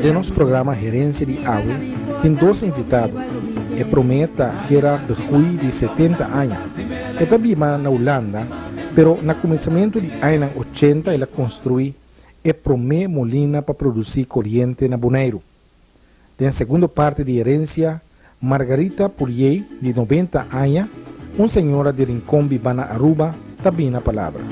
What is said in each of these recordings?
Den nos programa Herencia di Awe tin dos invitado. E promé ta Gerard de Goey di 70 aña. E ta biba na Hulanda, pero na kuminsamentu di añanan ochenta el a konstruí e promé molina pa produsí koriente na Boneiru. Den segundo parti di Herencia, Margarita Puriey di 90 aña, un señora di Rincon biba na Aruba, ta bini na palabra.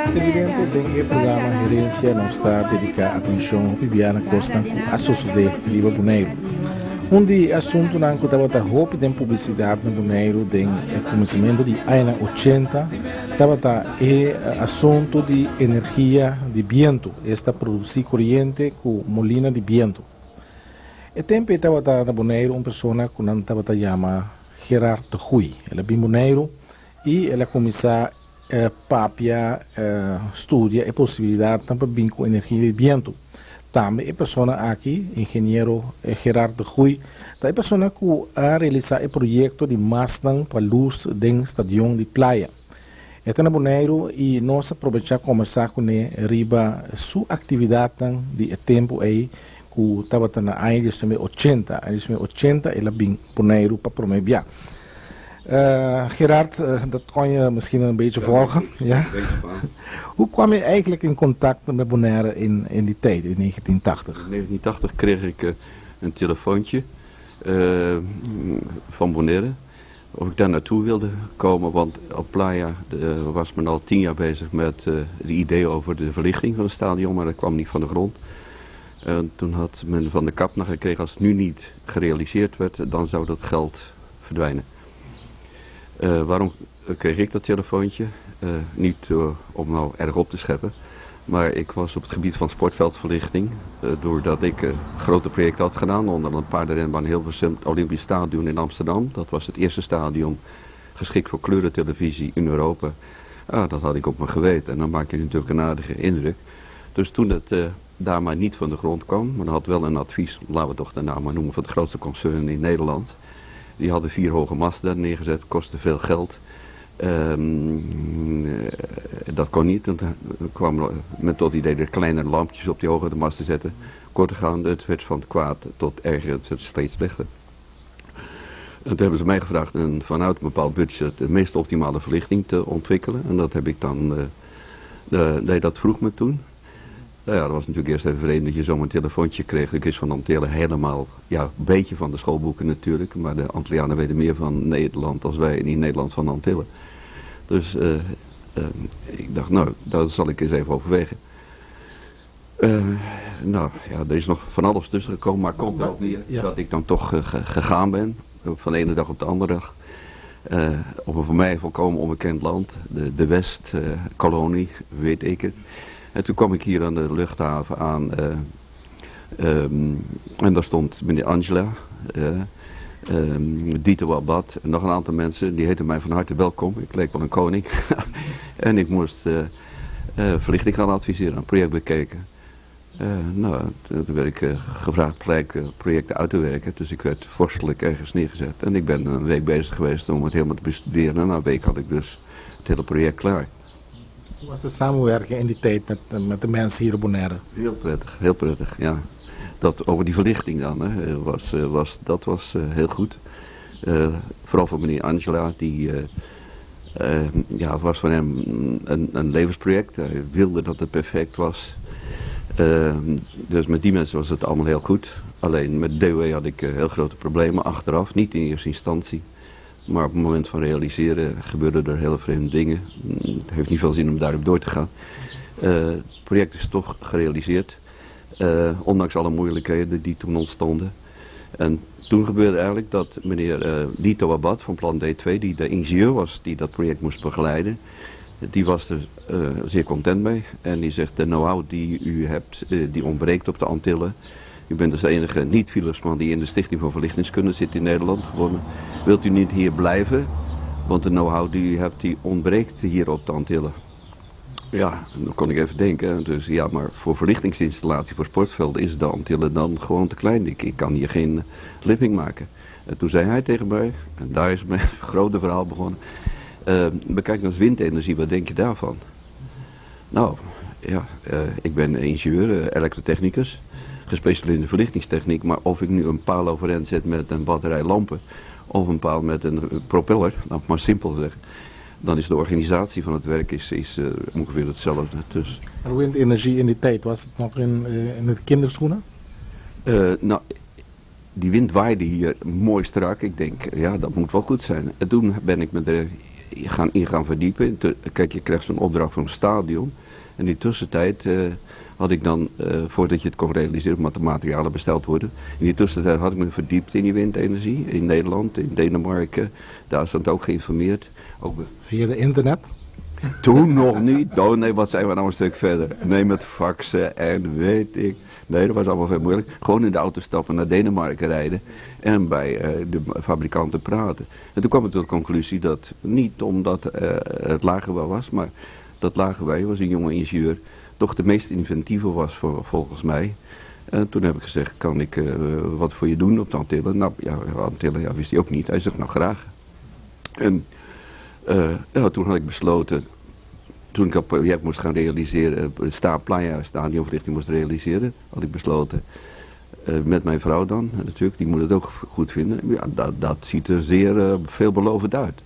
Televidente, den e programa Herencia nos ta dedica atencion hopi bia na cosnan cu a sosode riba Boneiru. Un di e asuntunan cu tabata hopi den publicidad na Boneiru den e cuminsamentu di añanan ochenta tabata e asuntu di energia di bientu, esta produci coriente cu molina di bientu. E tempo ei tabata na Boneiru un persona cu nan tabata yama Gerard de Goey. El a bin Boneiru y el a cuminsa papia, studia e posibilidadnan pa bin cu energia di bientu. Tambe e persona aki, ingeniero Gerard de Goey, ta e persona cu a realisa e proyecto di mastnan pa luz den stadion di Playa. E ta na Boneiru y nos a probecha combersa cune riba su actividadnan di e tempo ey cu tabata na aña 1980. Aña 1980 el a bin Boneiru pa prome bia. Gerard, dat kon je misschien een beetje volgen. Ja? Hoe kwam je eigenlijk in contact met Bonaire in die tijd, in 1980? In 1980 kreeg ik een telefoontje van Bonaire. Of ik daar naartoe wilde komen, want op Playa was men al 10 jaar bezig met de idee over de verlichting van het stadion, maar dat kwam niet van de grond. En toen had men van de Capna gekregen, als het nu niet gerealiseerd werd, dan zou dat geld verdwijnen. Waarom kreeg ik dat telefoontje? Niet om nou erg op te scheppen, maar ik was op het gebied van sportveldverlichting, doordat ik grote projecten had gedaan, onder een paardenrenbaan Hilversum, het Olympisch Stadion in Amsterdam. Dat was het eerste stadion geschikt voor kleurentelevisie in Europa. Ah, dat had ik op mijn geweten en dan maak je natuurlijk een aardige indruk. Dus toen het daar maar niet van de grond kwam, maar had wel een advies, laten we toch de naam maar noemen, van het grootste concern in Nederland. Die hadden 4 hoge masten daar neergezet, kostte veel geld. Dat kon niet. En toen kwam men tot het idee er kleine lampjes op die hoge mast te zetten. Kort gegaan, het werd van kwaad tot erger, het werd steeds slechter. En toen hebben ze mij gevraagd vanuit een bepaald budget de meest optimale verlichting te ontwikkelen. En dat heb ik dan, nee, dat vroeg me toen. Nou ja, dat was natuurlijk eerst even vreemd dat je zomaar een telefoontje kreeg. Ik is van Antillen helemaal, ja, een beetje van de schoolboeken natuurlijk. Maar de Antillianen weten meer van Nederland als wij in Nederland van Antillen. Dus ik dacht, nou, dat zal ik eens even overwegen. Nou, ja, er is nog van alles tussen gekomen, maar komt erop neer dat ik dan toch gegaan ben. Van de ene dag op de andere dag. Op een voor mij volkomen onbekend land, de Westkolonie, weet ik het. En toen kwam ik hier aan de luchthaven aan en daar stond meneer Angela, Dito Abad en nog een aantal mensen. Die heten mij van harte welkom. Ik leek wel een koning. En ik moest verlichting gaan adviseren, een project bekeken. Nou, toen werd ik gevraagd gelijk projecten uit te werken. Dus ik werd vorstelijk ergens neergezet. En ik ben een week bezig geweest om het helemaal te bestuderen. En na een week had ik dus het hele project klaar. Hoe was de samenwerking in die tijd met de mensen hier op Bonaire? Heel prettig, ja. Dat over die verlichting dan, hè, dat was heel goed. Vooral voor meneer Angela, die ja, het was voor hem een levensproject. Hij wilde dat het perfect was. Dus met die mensen was het allemaal heel goed. Alleen met DOE had ik heel grote problemen achteraf, niet in eerste instantie. Maar op het moment van realiseren gebeurden er hele vreemde dingen. Het heeft niet veel zin om daarop door te gaan. Het project is toch gerealiseerd. Ondanks alle moeilijkheden die toen ontstonden. En toen gebeurde eigenlijk dat meneer Dito Abad van Plan D2, die de ingenieur was die dat project moest begeleiden, Die was er zeer content mee. En die zegt, de know-how die u hebt, die ontbreekt op de Antillen. U bent dus de enige niet-Philipsman die in de Stichting voor Verlichtingskunde zit in Nederland gewonnen. Wilt u niet hier blijven? Want de know-how die u hebt, die ontbreekt hier op de Antillen. Ja, dan kon ik even denken. Dus ja, maar voor verlichtingsinstallatie voor sportvelden is de Antillen dan gewoon te klein. Ik kan hier geen living maken. En toen zei hij tegen mij, en daar is mijn grote verhaal begonnen. Bekijk nou eens windenergie, wat denk je daarvan? Nou, ja, ik ben ingenieur, elektrotechnicus, gespecialiseerd in de verlichtingstechniek. Maar of ik nu een paal overeind zet met een batterij lampen, of een paal met een propeller, laat ik maar simpel zeggen. Dan is de organisatie van het werk is ongeveer hetzelfde. Dus. En windenergie in die tijd, was het nog in de kinderschoenen? Nou, die wind waaide hier mooi strak. Ik denk, ja, dat moet wel goed zijn. En toen ben ik me er in gaan verdiepen. Kijk, je krijgt zo'n opdracht van een stadion. En in die tussentijd had ik dan, voordat je het kon realiseren, omdat de materialen besteld worden. In die tussentijd had ik me verdiept in die windenergie. In Nederland, in Denemarken, Duitsland ook geïnformeerd. Ook via de internet? Toen nog niet. Oh nee, wat zijn we nou een stuk verder. Nee, met faxen en weet ik. Nee, dat was allemaal veel moeilijk. Gewoon in de auto stappen, naar Denemarken rijden en bij de fabrikanten praten. En toen kwam ik tot de conclusie dat, niet omdat het Lagerwij was, maar dat Lagerwij was een jonge ingenieur, toch de meest inventieve was volgens mij. En toen heb ik gezegd, kan ik wat voor je doen op de Antillen? Nou ja, Antillen, ja, wist hij ook niet. Hij zegt, nou graag. En ja, toen had ik besloten, toen ik dat project moest gaan realiseren, het Playa stadionverlichting moest realiseren, had ik besloten, met mijn vrouw dan natuurlijk, die moet het ook goed vinden. Ja, dat ziet er zeer veelbelovend uit.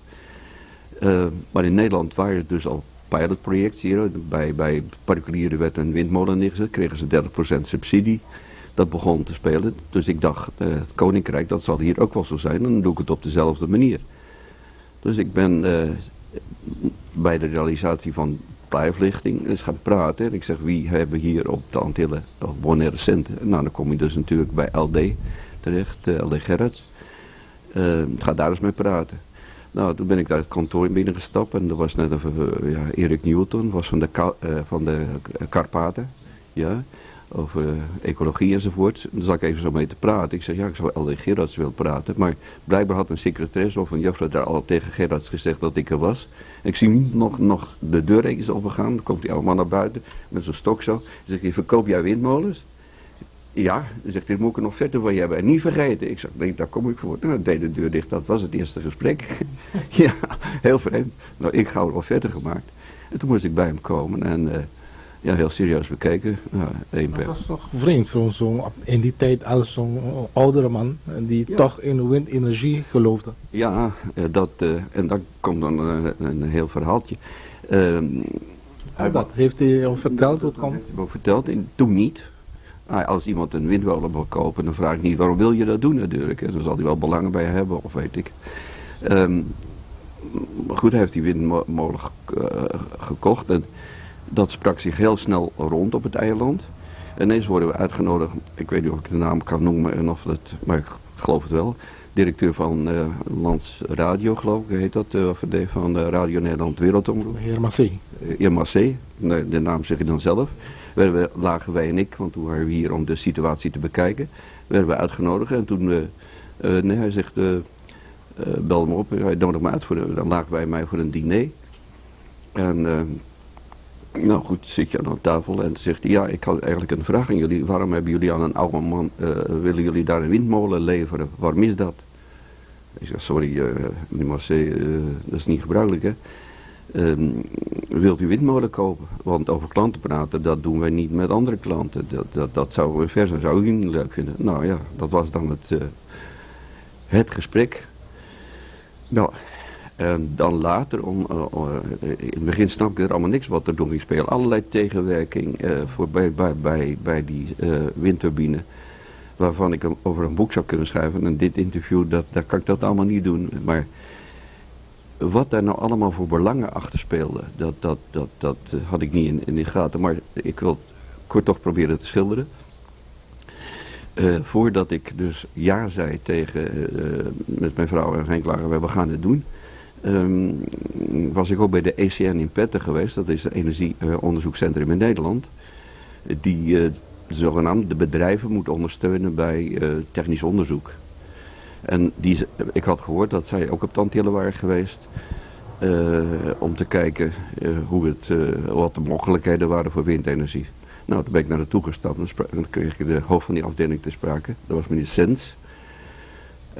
Maar in Nederland waren het dus al pilotprojecten hier. Bij particulieren werd een windmolen neergezet, kregen ze 30% subsidie. Dat begon te spelen. Dus ik dacht, het Koninkrijk, dat zal hier ook wel zo zijn. Dan doe ik het op dezelfde manier. Dus ik ben bij de realisatie van Playa-verlichting eens gaan praten. En ik zeg, wie hebben hier op de Antillen of Bonaire centen? Nou, dan kom je dus natuurlijk bij LD terecht, LD Gerrits. Ga daar eens mee praten. Nou, toen ben ik daar het kantoor binnengestapt en er was net even, ja, Erik Newton, was van de Karpaten, ja, over ecologie enzovoort. Daar zat ik even zo mee te praten. Ik zeg, ja, ik zou LD Gerards willen praten, maar blijkbaar had een secretaresse of een juffrouw daar al tegen Gerards gezegd dat ik er was. En ik zie hem nog de deur eens opengaan, dan komt hij allemaal naar buiten met zo'n stok zo. Dan zegt hij, verkoop jij windmolens? Ja, dan zegt hij, moet ik er nog verder van je hebben. En niet vergeten. Ik zeg, nee, daar kom ik voor. Nou, dan deed de deur dicht, dat was het eerste gesprek. Ja, heel vreemd. Nou, ik gauw een offerte gemaakt. En toen moest ik bij hem komen en ja, heel serieus bekeken. Nou, één Dat per. was toch vreemd voor zo'n, in die tijd als zo'n oudere man die toch in windenergie geloofde. Ja, en dan komt dan een heel verhaaltje. Dat heeft hij al verteld, hoe het Dat komt? heeft hij me verteld, en toen niet. Ah, als iemand een windmolen wil kopen, dan vraag ik niet waarom wil je dat doen natuurlijk. En dan zal hij wel belangen bij hebben, of weet ik. Maar goed, hij heeft die windmolen gekocht en dat sprak zich heel snel rond op het eiland. En ineens worden we uitgenodigd, ik weet niet of ik de naam kan noemen en of dat, maar ik geloof het wel. Directeur van Lands Radio, geloof ik, heet dat, of de, van Radio Nederland Wereldomroep. De heer Massé. Heer Massé, nee, de naam zeg je dan zelf. Werden we, lagen wij en ik, want toen waren we hier om de situatie te bekijken, werden we uitgenodigd en toen, nee, hij zegt, bel me op, hij nodigt me uit, voor de, dan lagen wij mij voor een diner. En nou goed, zit je aan tafel en zegt hij, ja, ik had eigenlijk een vraag aan jullie. Waarom hebben jullie aan een oude man, willen jullie daar een windmolen leveren? Waarom is dat? Ik zeg, sorry, meneer Massé, dat is niet gebruikelijk, hè. Wilt u windmolen kopen? Want over klanten praten, dat doen wij niet met andere klanten. Dat zou ver zijn, zou u niet leuk vinden. Nou ja, dat was dan het gesprek. Nou, en dan later, in het begin snap ik er allemaal niks wat er door ging spelen. Allerlei tegenwerking voor bij die windturbine. Waarvan ik over een boek zou kunnen schrijven. En dit interview, daar kan ik dat allemaal niet doen. Maar wat daar nou allemaal voor belangen achter speelde, dat had ik niet in de gaten. Maar ik wil het kort toch proberen te schilderen. Voordat ik dus ja zei tegen, met mijn vrouw en Henk Lagerwij, we gaan het doen. Was ik ook bij de ECN in Petten geweest. Dat is het energieonderzoekscentrum in Nederland. Die zogenaamd de bedrijven moet ondersteunen bij technisch onderzoek. En ik had gehoord dat zij ook op de Antillen waren geweest. Om te kijken wat de mogelijkheden waren voor windenergie. Nou, toen ben ik naar naartoe gestapt en dan kreeg ik de hoofd van die afdeling te sprake. Dat was meneer Sens.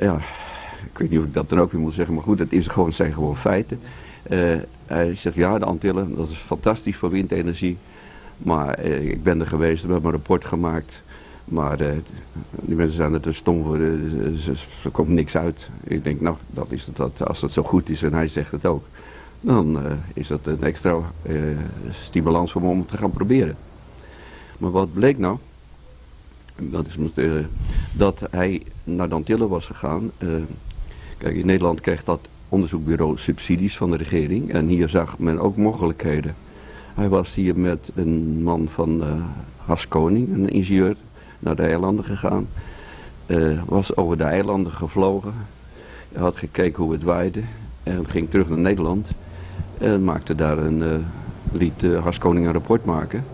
Ja, ik weet niet of ik dat dan ook weer moet zeggen, maar goed, het zijn gewoon feiten. Hij zegt, ja, de Antillen, dat is fantastisch voor windenergie. Maar ik ben er geweest, we hebben een rapport gemaakt. Maar die mensen zijn er te stom voor, er komt niks uit. Ik denk, nou, dat is het, dat, als dat zo goed is en hij zegt het ook, dan is dat een extra stimulans voor me om het te gaan proberen. Maar wat bleek nou? Dat is dat hij naar de Antillen was gegaan. Kijk, in Nederland kreeg dat onderzoekbureau subsidies van de regering. En hier zag men ook mogelijkheden. Hij was hier met een man van Haskoning, een ingenieur, naar de eilanden gegaan. Was over de eilanden gevlogen. Hij had gekeken hoe het waaide. En ging terug naar Nederland. En maakte daar liet Haskoning een rapport maken.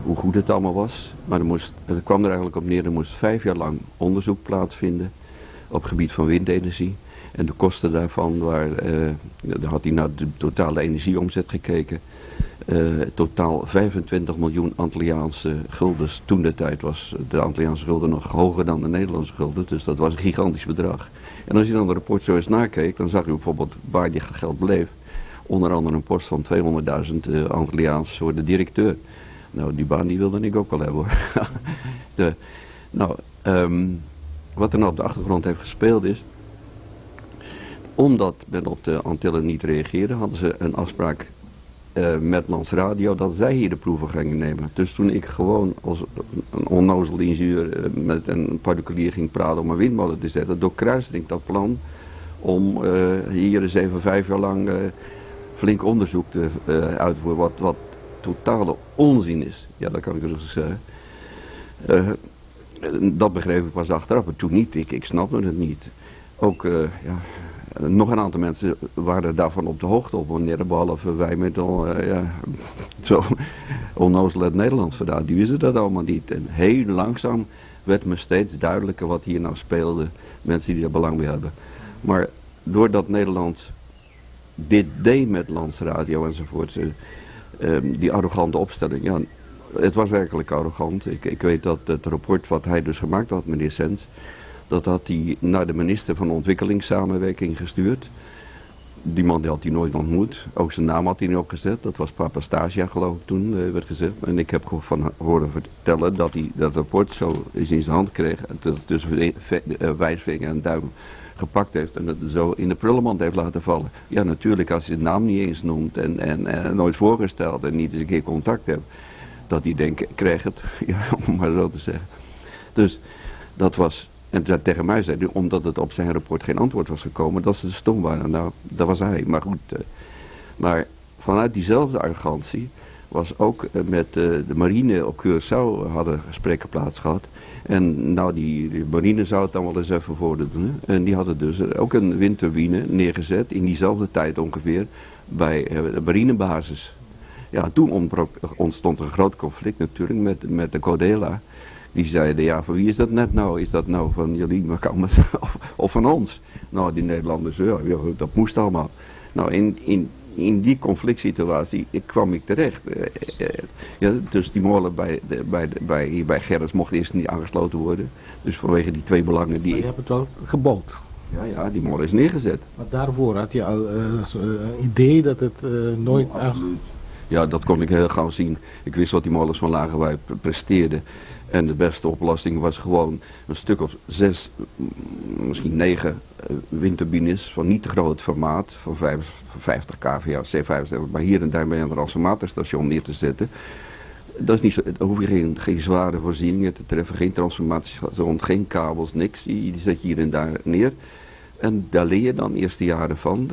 Hoe goed het allemaal was. Maar het kwam er eigenlijk op neer, er moest 5 jaar lang onderzoek plaatsvinden op het gebied van windenergie. En de kosten daarvan, daar had hij naar de totale energieomzet gekeken. Totaal 25 miljoen Antilliaanse guldens. Toen de tijd was de Antilliaanse gulden nog hoger dan de Nederlandse gulden. Dus dat was een gigantisch bedrag. En als je dan het rapport zo eens nakeek, dan zag je bijvoorbeeld waar die geld bleef. Onder andere een post van 200.000 Antilliaans voor de directeur. Nou, die baan die wilde ik ook wel hebben hoor. Wat er nou op de achtergrond heeft gespeeld is, omdat men op de Antillen niet reageerde, hadden ze een afspraak met Lands Radio dat zij hier de proeven gingen nemen. Dus toen ik gewoon als een onnozel ingenieur met een particulier ging praten om een windmolen te zetten, doorkruiste ik dat plan om hier eens even 5 jaar lang flink onderzoek te uitvoeren, wat totale onzin is. Ja, dat kan ik rustig zeggen. Dat begreep ik pas achteraf, maar toen niet. Ik snapte het niet. Ook, ja, nog een aantal mensen waren daarvan op de hoogte op wanneer, behalve wij met al, ja, zo onnozel uit Nederland vandaan. Die wisten dat allemaal niet. En heel langzaam werd me steeds duidelijker wat hier nou speelde. Mensen die daar belang bij hebben. Maar doordat Nederland dit deed met Landsradio enzovoort, die arrogante opstelling, ja, het was werkelijk arrogant. Ik weet dat het rapport wat hij dus gemaakt had, meneer Sens, dat had hij naar de minister van Ontwikkelingssamenwerking gestuurd. Die man die had hij nooit ontmoet. Ook zijn naam had hij niet opgezet. Dat was Papastasia geloof ik toen, werd gezegd. En ik heb van horen vertellen dat hij dat rapport zo eens in zijn hand kreeg. En dat tussen wijsvinger en duim gepakt heeft en het zo in de prullenmand heeft laten vallen. Ja, natuurlijk als je de naam niet eens noemt en nooit voorgesteld en niet eens een keer contact hebt. Dat hij denkt, ik krijg het, ja, om maar zo te zeggen. Dus dat was... En tegen mij zei hij, omdat het op zijn rapport geen antwoord was gekomen, dat ze stom waren. Nou, dat was hij. Maar goed, maar vanuit diezelfde arrogantie was ook met de marine op Curaçao hadden gesprekken plaats gehad. En nou, die marine zou het dan wel eens even voor doen. En die hadden dus ook een windturbine neergezet, in diezelfde tijd ongeveer, bij de marinebasis. Ja, toen ontstond een groot conflict natuurlijk met de Codela. Die zeiden, ja, van wie is dat net nou? Is dat nou van jullie of van ons? Nou, die Nederlanders, ja, dat moest allemaal. Nou, in die conflict situatie kwam ik terecht. Ja, dus die molen hier bij Gerrits mocht eerst niet aangesloten worden. Dus vanwege die twee belangen die... Maar je hebt het wel gebouwd. Ja, die molen is neergezet. Maar daarvoor had je al een idee dat het nooit... Absoluut. Ja, dat kon ik heel gauw zien. Ik wist wat die molens van Lagerwij presteerden. En de beste oplossing was gewoon een stuk of 6, misschien 9 windturbines van niet te groot formaat, van 50 kVA, C75, maar hier en daar bij een transformatorstation neer te zetten. Dat is niet zo, dan hoef je geen zware voorzieningen te treffen, geen transformatiestation, geen kabels, niks. Die zet je hier en daar neer. En daar leer je dan de eerste jaren van.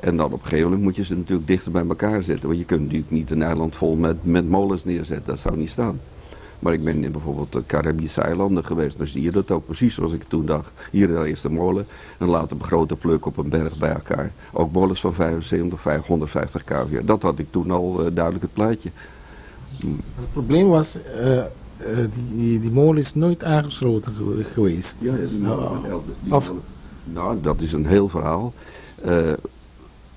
En dan op een gegeven moment moet je ze natuurlijk dichter bij elkaar zetten. Want je kunt natuurlijk niet een eiland vol met molens neerzetten, dat zou niet staan. Maar ik ben in bijvoorbeeld de Caribische eilanden geweest. Daar zie je dat ook precies zoals ik toen dacht. Hier daar is de molen. En later op grote pluk op een berg bij elkaar. Ook molens van 75, 550 kVA. Dat had ik toen al duidelijk het plaatje. Het probleem was, die molen is nooit aangesloten geweest. Ja, die molen. Nou, dat is een heel verhaal.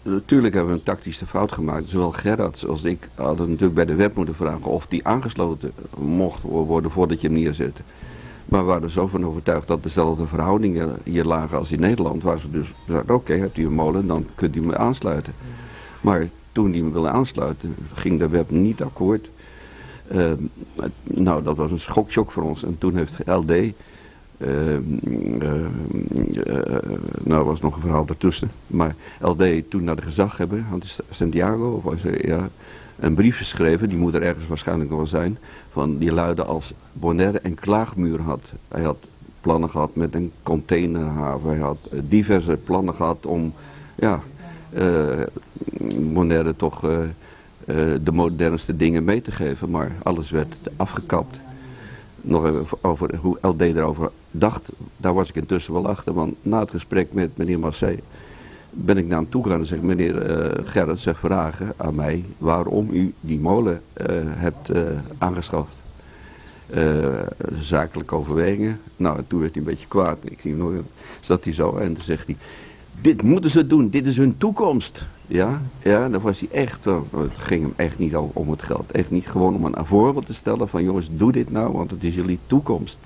Natuurlijk hebben we een tactische fout gemaakt. Zowel Gerard als ik hadden natuurlijk bij de web moeten vragen of die aangesloten mocht worden voordat je hem neerzette. Maar we waren er zo van overtuigd dat dezelfde verhoudingen hier lagen als in Nederland. Waar ze dus zeiden, oké, hebt u een molen, dan kunt u me aansluiten. Maar toen die me wilde aansluiten, ging de web niet akkoord. Nou, dat was een schokjok voor ons. En toen heeft LD... nou, was nog een verhaal daartussen. Maar LD toen naar de gezaghebber, Santiago, of was hij, ja, een brief geschreven, die moet er ergens waarschijnlijk nog wel zijn, van die luidde als Bonaire een klaagmuur had. Hij had plannen gehad met een containerhaven, hij had diverse plannen gehad om, ja, Bonaire toch de modernste dingen mee te geven, maar alles werd afgekapt. Nog even over hoe LD erover dacht, daar was ik intussen wel achter, want na het gesprek met meneer Massé ben ik naar hem toe gegaan en zeg, meneer Gerrit, zeg vragen aan mij waarom u die molen hebt aangeschaft. Zakelijke overwegingen. Nou, en toen werd hij een beetje kwaad. Ik zie hem nog, zat hij zo en toen zegt hij, dit moeten ze doen, dit is hun toekomst. Ja, ja, dan was hij echt, het ging hem echt niet om het geld. Echt niet, gewoon om een voorbeeld te stellen van jongens, doe dit nou, want het is jullie toekomst.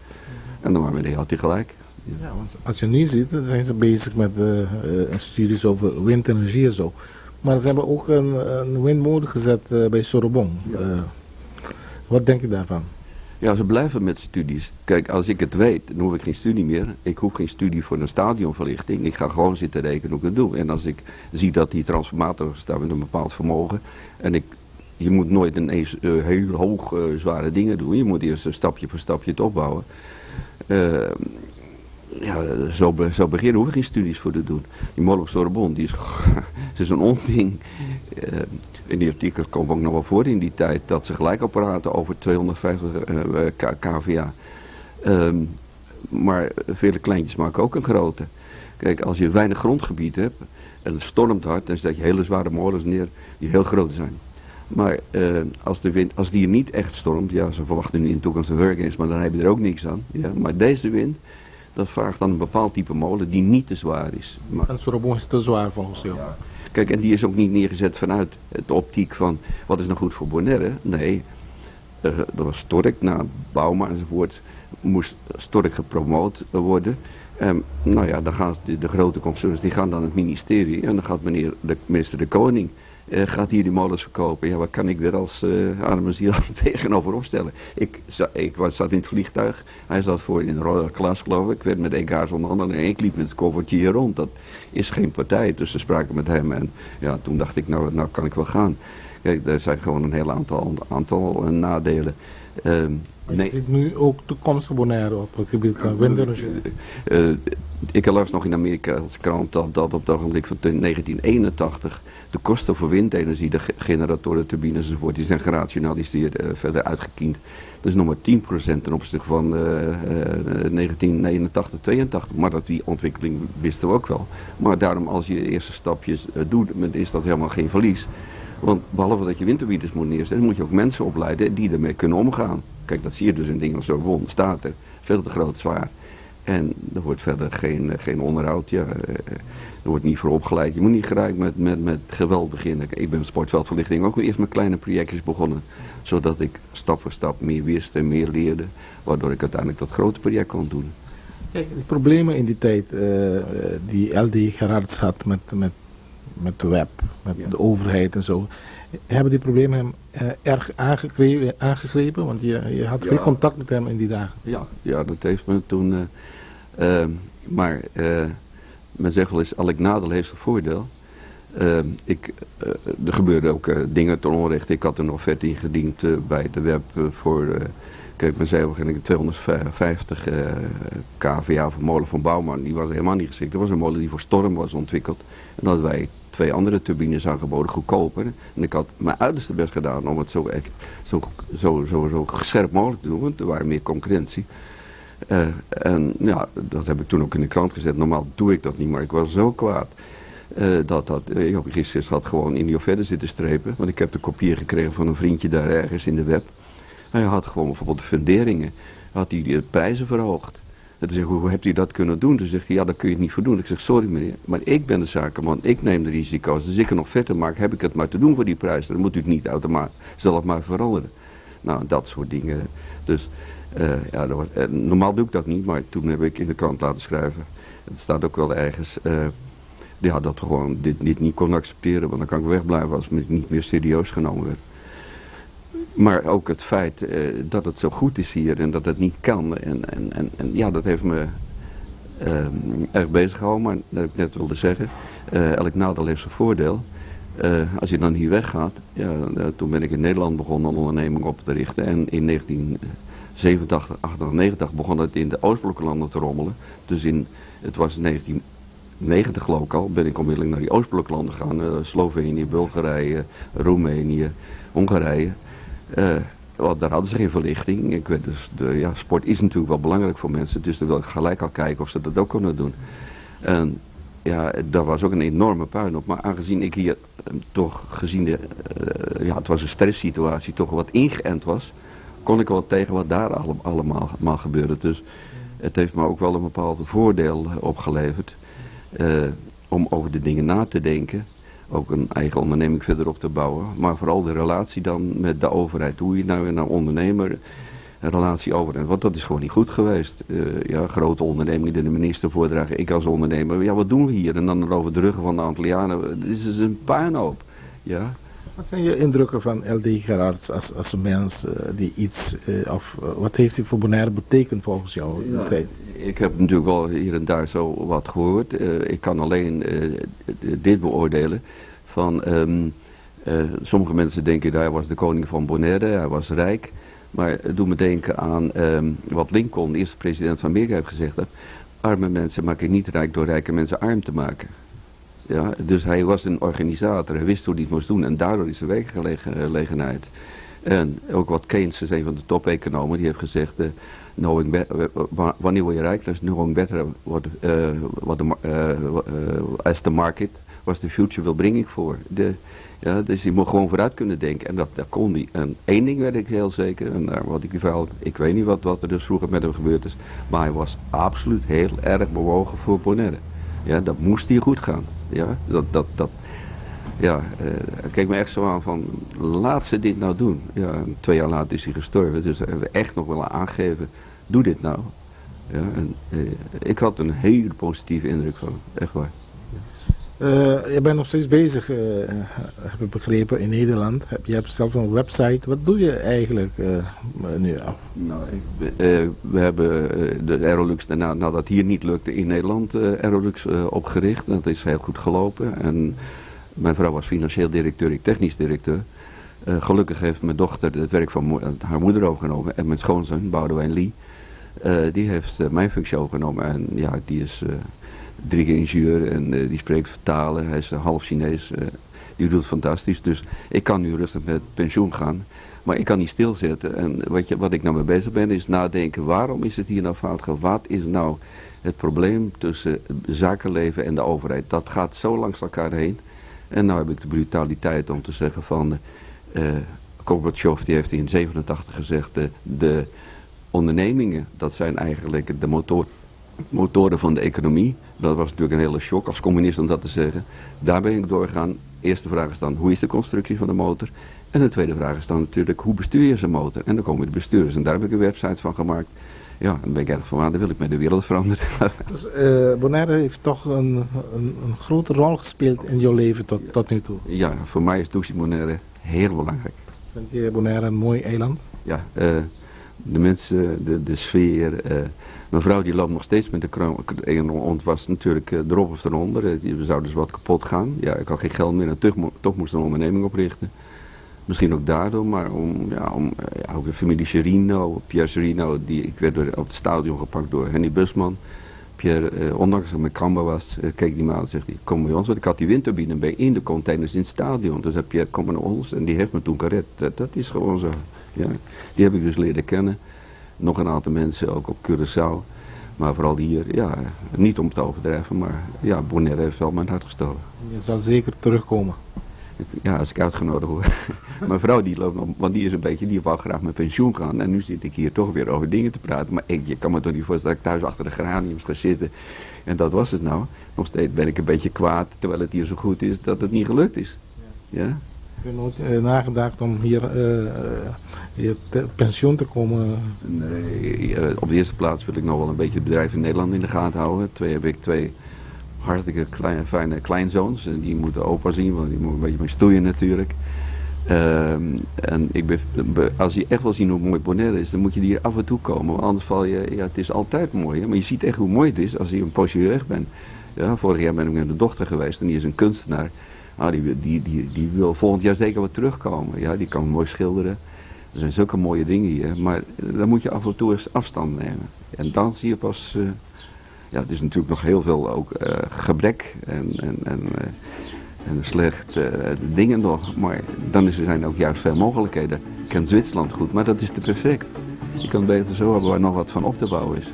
En dan maar had hij gelijk. Ja, want als je nu ziet, dan zijn ze bezig met studies over windenergie en zo. Maar ze hebben ook een windmolen gezet bij Sorobon. Ja. Wat denk je daarvan? Ja, ze blijven met studies. Kijk, als ik het weet, dan hoef ik geen studie meer. Ik hoef geen studie voor een stadionverlichting. Ik ga gewoon zitten rekenen hoe ik het doe. En als ik zie dat die transformator staat met een bepaald vermogen. En je moet nooit ineens heel hoog zware dingen doen. Je moet eerst stapje voor stapje het opbouwen. Ja, zo beginnen hoef ik geen studies voor te doen. Die molen op Sorbonne, die is, het is een onding. In die artikels kwam ook nog wel voor in die tijd dat ze gelijk al praten over 250 kVA. Maar vele kleintjes maken ook een grote. Kijk, als je weinig grondgebied hebt en het stormt hard, dan zet je hele zware molens neer die heel groot zijn. Maar als die niet echt stormt, ja, ze verwachten nu in de toekomst een hurricanes, maar dan heb je er ook niks aan. Ja, maar deze wind, dat vraagt dan een bepaald type molen die niet te zwaar is. Maar, en Sorobon is te zwaar volgens jou? Ja. Kijk, en die is ook niet neergezet vanuit de optiek van wat is nou goed voor Bonaire. Nee, dat was Stork, na Bauma enzovoort, moest Stork gepromoot worden. Nou ja, dan gaan de grote concerns, die gaan dan het ministerie en dan gaat meneer de minister de Koning gaat hier die molens verkopen. Ja, wat kan ik er als arme ziel tegenover opstellen? Ik zat in het vliegtuig, hij zat voor in de Royal Class geloof ik. Ik werd met EK's onderhandelen en ik liep met het koffertje hier rond. Dat is geen partij, dus ze spraken met hem en ja, toen dacht ik, nou kan ik wel gaan. Kijk, er zijn gewoon een heel aantal nadelen. Nee. Je ziet nu ook toekomst voor Bonaire op het gebied van windenergie. Ik las nog in de Amerikaanse krant dat op het ogenblik van 1981 de kosten voor windenergie, de generatoren, turbines enzovoort, die zijn gerationaliseerd, verder uitgekiend. Dat is nog maar 10% ten opzichte van 1989, 82. Maar dat die ontwikkeling wisten we ook wel. Maar daarom als je de eerste stapjes doet, is dat helemaal geen verlies. Want behalve dat je windturbines moet neerzetten, moet je ook mensen opleiden die ermee kunnen omgaan. Kijk, dat zie je dus in dingen als Sorbonne, staat er veel te groot, zwaar. En er wordt verder geen onderhoud, ja, er wordt niet voor opgeleid. Je moet niet gelijk met geweld beginnen. Ik ben met sportveldverlichting ook weer eerst met kleine projectjes begonnen. Zodat ik stap voor stap meer wist en meer leerde. Waardoor ik uiteindelijk dat grote project kon doen. Kijk, de problemen in die tijd die LD Gerards had met de web, met ja, de overheid en zo. Hebben die problemen hem erg aangegrepen? Want je had veel contact met hem in die dagen. Ja, ja, dat heeft me toen... maar men zegt wel eens, elk nadeel heeft een voordeel. Er gebeurden ook dingen ten onrechte. Ik had een offerte ingediend bij de web voor... kijk, men zei op een gegeven moment 250 kVA voor molen van Bouwman. Die was helemaal niet geschikt. Dat was een molen die voor storm was ontwikkeld. En dat hadden wij twee andere turbines aangeboden, goedkoper. En ik had mijn uiterste best gedaan om het zo, zo, zo, zo, zo scherp mogelijk te doen, want er waren meer concurrentie. En ja, dat heb ik toen ook in de krant gezet. Normaal doe ik dat niet, maar ik was zo kwaad. Dat Joop Gisjes had gewoon in die offerte zitten strepen. Want ik heb de kopieën gekregen van een vriendje daar ergens in de web. Hij had gewoon bijvoorbeeld de funderingen, had hij de prijzen verhoogd. En toen zeg ik, hoe hebt u dat kunnen doen? Toen zegt hij, ja, daar kun je het niet voor doen. Ik zeg, sorry meneer, maar ik ben de zakenman, ik neem de risico's. Als ik een offerte maak, heb ik het maar te doen voor die prijs. Dan moet u het niet automatisch zelf maar veranderen. Nou, dat soort dingen. Dus, ja, dat was, normaal doe ik dat niet, maar toen heb ik in de krant laten schrijven. Het staat ook wel ergens, ja, dat gewoon dit niet kon accepteren, want dan kan ik wegblijven als het niet meer serieus genomen werd. Maar ook het feit dat het zo goed is hier en dat het niet kan. En ja, dat heeft me erg bezig gehouden. Maar dat ik net wilde zeggen, elk nadeel heeft zijn voordeel. Als je dan hier weggaat, ja, toen ben ik in Nederland begonnen een onderneming op te richten. En in 1987, 98 begon het in de Oostbloklanden te rommelen. Dus het was 1990 geloof ik al, ben ik onmiddellijk naar die Oostbloklanden gegaan. Slovenië, Bulgarije, Roemenië, Hongarije. Want daar hadden ze geen verlichting. Ik weet dus, ja, sport is natuurlijk wel belangrijk voor mensen, dus dan wil ik gelijk al kijken of ze dat ook kunnen doen. En ja, daar was ook een enorme puinhoop. Maar aangezien ik hier toch gezien de, ja, het was een stresssituatie, toch wat ingeënt was, kon ik wel tegen wat daar allemaal gebeurde. Dus het heeft me ook wel een bepaald voordeel opgeleverd om over de dingen na te denken. Ook een eigen onderneming verder op te bouwen. Maar vooral de relatie dan met de overheid. Hoe je nou een ondernemer een relatie over. Want dat is gewoon niet goed geweest. Ja, grote ondernemingen die de minister voordragen. Ik als ondernemer. Ja, wat doen we hier? En dan over de ruggen van de Antillianen. Dit is een puinhoop. Ja. Wat zijn je indrukken van L.D. Gerards als een mens die iets, of wat heeft hij voor Bonaire betekend volgens jou? Ja, ik heb natuurlijk wel hier en daar zo wat gehoord. Ik kan alleen dit beoordelen. Van, sommige mensen denken, hij was de koning van Bonaire, hij was rijk. Maar het doet me denken aan wat Lincoln, de eerste president van Amerika, heeft gezegd. Hè? Arme mensen maak ik niet rijk door rijke mensen arm te maken. Ja, dus hij was een organisator, hij wist hoe hij het moest doen en daardoor is de werkgelegenheid. En ook wat Keynes, is een van de top-economen, die heeft gezegd, knowing wanneer word je rijk? Dat is knowing better what as the market, what the future will bring it for. Ja, dus je moet gewoon vooruit kunnen denken en dat kon hij. En één ding weet ik heel zeker, en daar wat ik die verhaal, ik weet niet wat er dus vroeger met hem gebeurd is, maar hij was absoluut heel erg bewogen voor Bonaire. Ja, dat moest hier goed gaan. Ja, dat, ja, hij keek me echt zo aan van, laat ze dit nou doen. Ja, en 2 jaar later is hij gestorven, dus hebben we echt nog wel aangegeven, doe dit nou. Ja, en ik had een hele positieve indruk van hem, echt waar. Je bent nog steeds bezig, heb ik begrepen, in Nederland. Je hebt zelf een website. Wat doe je eigenlijk nu af? Nou, we hebben de Aerolux, daarna, nadat hier niet lukte, in Nederland Aerolux opgericht. Dat is heel goed gelopen. En mijn vrouw was financieel directeur, ik technisch directeur. Gelukkig heeft mijn dochter het werk van haar moeder overgenomen. En mijn schoonzoon, Boudewijn Lee, die heeft mijn functie overgenomen. En ja, die is 3 keer ingenieur en die spreekt vertalen. Hij is half Chinees. Die doet het fantastisch. Dus ik kan nu rustig met pensioen gaan. Maar ik kan niet stilzitten. En wat ik nou mee bezig ben is nadenken. Waarom is het hier nou fout gegaan? Wat is nou het probleem tussen zakenleven en de overheid? Dat gaat zo langs elkaar heen. En nou heb ik de brutaliteit om te zeggen van Gorbachev, die heeft in 87 gezegd, de ondernemingen, dat zijn eigenlijk de motoren van de economie. Dat was natuurlijk een hele shock als communist om dat te zeggen. Daar ben ik doorgegaan. Eerste vraag is dan, hoe is de constructie van de motor? En de tweede vraag is dan natuurlijk, hoe bestuur je zo'n motor? En dan komen de bestuurders. En daar heb ik een website van gemaakt. Ja, dan ben ik erg van, dan wil ik met de wereld veranderen. Dus Bonaire heeft toch een grote rol gespeeld in jouw leven tot nu toe? Ja, voor mij is Dushi Bonaire heel belangrijk. Vind je Bonaire een mooi eiland? Ja, de mensen, de sfeer. Mijn vrouw die loopt nog steeds met de kroon. En ons was natuurlijk erop of eronder. We zouden dus wat kapot gaan. Ja, ik had geen geld meer en toch moest een onderneming oprichten. Misschien ook daardoor, maar ja, ook de familie Serino, Pierre Serino, ik werd op het stadion gepakt door Henny Busman. Pierre, ondanks dat ik met was, keek die me aan en zegt, kom bij ons. Want ik had die windturbine bij in de containers in het stadion. Toen zei Pierre, kom maar naar ons. En die heeft me toen gered. Dat, dat is gewoon zo. Ja. Die heb ik dus leren kennen. Nog een aantal mensen, ook op Curaçao. Maar vooral hier, ja, niet om het te overdrijven, maar ja, Bonaire heeft wel mijn hart gestolen. Je zal zeker terugkomen. Ja, als ik uitgenodigd word. Mijn vrouw die loopt nog, want die is een beetje, die wou graag met pensioen gaan. En nu zit ik hier toch weer over dingen te praten. Maar ik, je kan me toch niet voorstellen dat ik thuis achter de geraniums ga zitten. En dat was het nou. Nog steeds ben ik een beetje kwaad, terwijl het hier zo goed is, dat het niet gelukt is. Ja? Heb je nooit nagedacht om hier je pensioen te komen? Nee, op de eerste plaats wil ik nog wel een beetje het bedrijf in Nederland in de gaten houden. Twee heb ik twee hartstikke kleine, fijne kleinzoons. En die moeten opa zien, want die moeten een beetje mee stoeien natuurlijk. En ik ben, als je echt wil zien hoe mooi Bonaire is, dan moet je hier af en toe komen. Want anders val je, ja, het is altijd mooi, hè? Maar je ziet echt hoe mooi het is als je een poosje hier weg bent. Ja, vorig jaar ben ik met mijn dochter geweest en die is een kunstenaar. Ah, die, die, die, die wil volgend jaar zeker wat terugkomen. Ja, die kan mooi schilderen. Er zijn zulke mooie dingen hier, maar dan moet je af en toe eens afstand nemen. En dan zie je pas, ja, het is natuurlijk nog heel veel ook gebrek en, en, en, en slecht dingen nog. Maar dan is er zijn ook juist veel mogelijkheden. Ik ken Zwitserland goed, maar dat is te perfect. Je kan beter zo hebben waar nog wat van op te bouwen is.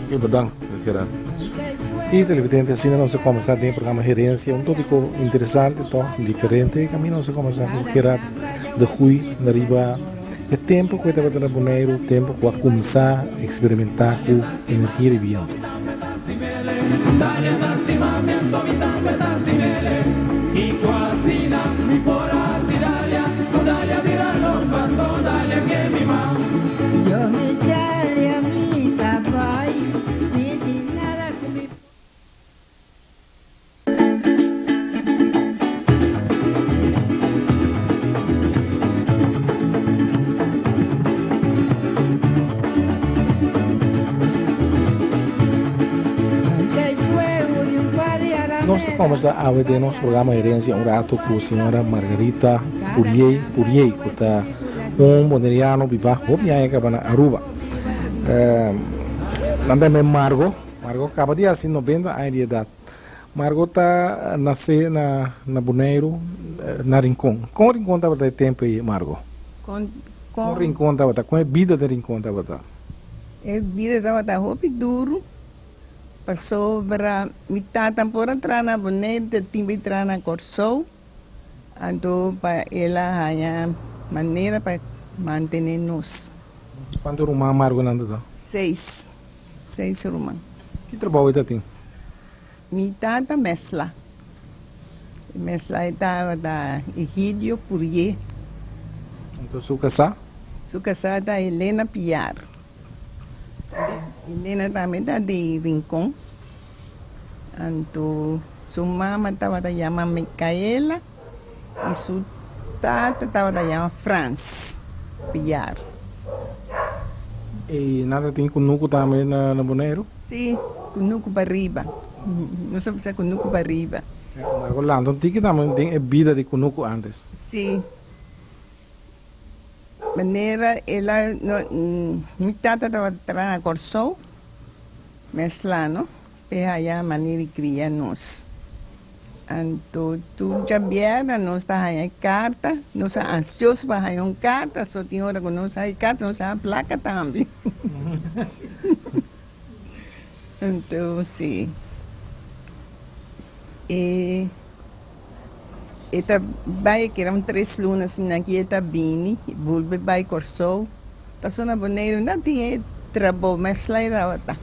Oké, bedankt, Gerard. Y televidente, asina nos a combersa den e programa Herencia, un topico interesante toch, diferente. Caminda nos a combersa cu Gerard de Goey riba e tempo cu e tabata na Boneiru, tempo cu a cuminsa experimenta cu energia di biento. Nos ta combersa awe den nos programa Herencia un rato cu señora Margarita Puriey Puriey cu ta un Boneriano biba hopi aña caba na Aruba. Nan ta yama Margo. Margo caba di haci 90 aña di edad. Margo ta nace na na Boneiru na Rincon. Con Rincon tabata e tempo ey Margo? Con Con Rincon tabata? Con e bida den Rincon tabata? E bida tabata hopi duro pasobra mi tata por a traha na Boneiru ta tin bai traha na Corsou anto pa el a haña manera pa mantene nos. Cuanto ruman Margo nan ta ta? Seis. Seis ruman. Ki trabou e ta tin? Mi tata mesla. E mesla e tabata Egidio Purier. Anto su casá? Su casá ta Elena Piar. Elena tambe ta di Rincon. Anto su mama tabata yama Micaela y su tata tabata yama Frans Piar. Y nan ta tin kunuku tambe na Boneiru? Sí, kunuku pa riba. Nos ta bisa kunuku pa riba. Marco lanta un tiki tambe den e bida di kunuku antes. Sí. Manera el a, no, mi tata tabata traha na Kòrsou, mèslá no, p'e haya manera di kria nos. Anto tur djabièrnè nos ta haña e karta, nos a ansioso pa haña un karta, so tin ora ku nos haña e karta nos haña plaka tambe. Anto si e e ta bai keda un tres luna asina aki e ta bini bolbe bai Kòrsou, pasobra na Boneiru no tin e trabou, mèsla e tabata,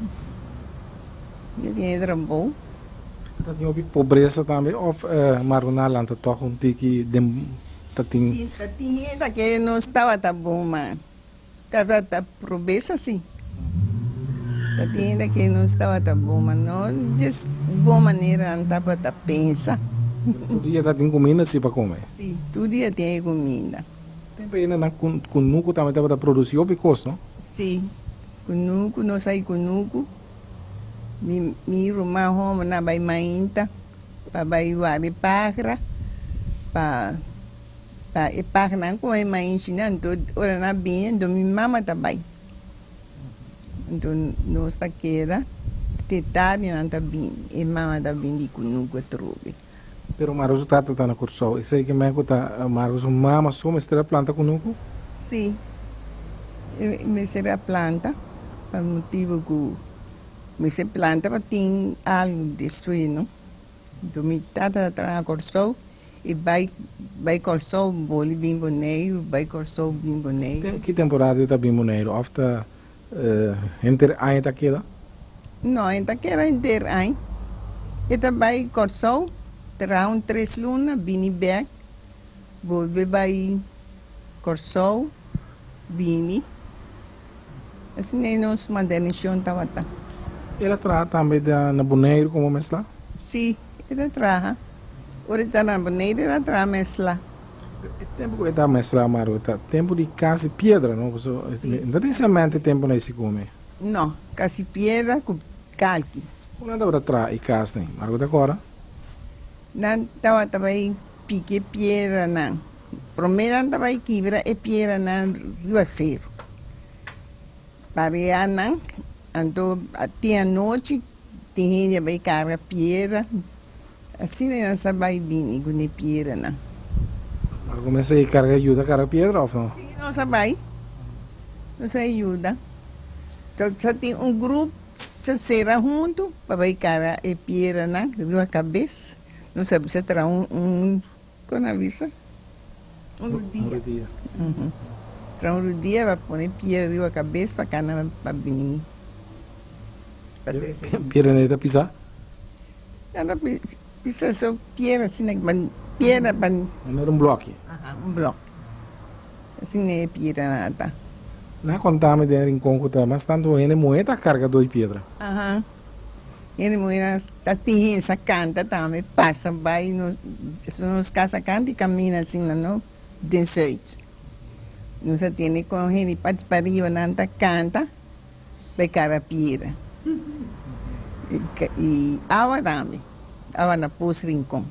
no tin e trabou. Ta tin hopi pobresa tambe of Margoná lanta tog un tiki den ta tin. Si ta tin hende ke no tabata bon ma tabata probesa si. Ta tin hende ke no tabata bon ma no djes bon manera nan tabata pensa. Pero tur dia ta tin kuminda si pa kome. Si tur dia tin e kuminda. Tempo ei nan kunuku tambe tabata produsi hopi kos no? Si kunuku nos a kunuku. Mi mi ruman hombernan a bai mainta pa bai wak pagra pa pa e pagranan come mainchinan anto ora nan a bini anto mi mama ta bai anto nos ta keda. Te tardi nan ta bini, e mama ta bini di kunuku atrobe. Pero Margo su tata ta na Kòrsou. Esei ke men ku ta Margo su mama so mester a planta kunuku? Sí, e mester a planta pa motibu ku mester planta pa tin algu despues no. Enton mi tata ta traha na Kòrsou e bai bai Kòrsou boli bin Boneiru, bai Kòrsou bin Boneiru. Ki temporada e ta bin Boneiru òf ta Henter aña ta keda? No, e ta keda henter aña. E ta bai Kòrsou, traha un tres luna, bini bèk, bolbe bai Kòrsou, bini. Asina e nos mantenishon tabata. El a traha tambe na Boneiru komo mesla? Sí, el a traha. Ora e ta na Boneiru el a traha mesla. E tempu ku e ta mestra Maru ta tempu di kasi piedra no paso no ta tin semento e tempu na si kome. No, kasi piedra ku kalki. Kon nan tabata traha e kas nei? Maru ta kòrda? Nan tabata bai piki e piedranan. Promé nan ta bai kibra e piedranan riba seru. Parea nan, anto tin anochi tin hende a bai karga piedra. Asina nan sa bai bini ku ne piedranan. Nan kuminsá e karga yuda karga piedra òf no? Sí, nos a bai. Nos a yuda. Sa tin un grup sa sera huntu pa bai karga e piedranan riba kabes. Nos a bisa traha un, un, kon a bisa? Un rudia. Un rudia. Traha un rudia pa pone piedra riba kabes pa kana pa bini. Pa trese. Piedra nan e ta pisá? Nan ta pisa so piedra asina ban piedra ban. Nan era un bloki. Aha, un bloki. Asina e piedranan a ta. Nan a konta mi den Rincon ku ta mas tantu hende muhé ta karga doi piedra. Aha, hende muhénan ta tin hende sa kanta tambe pasa bai nos nos kasa kanta i kamina asina no den Zuid. Nos a tende kon hende parti pariba nan ta kanta. Bai cara piedra y awa tambe, awa na Pos Rincon.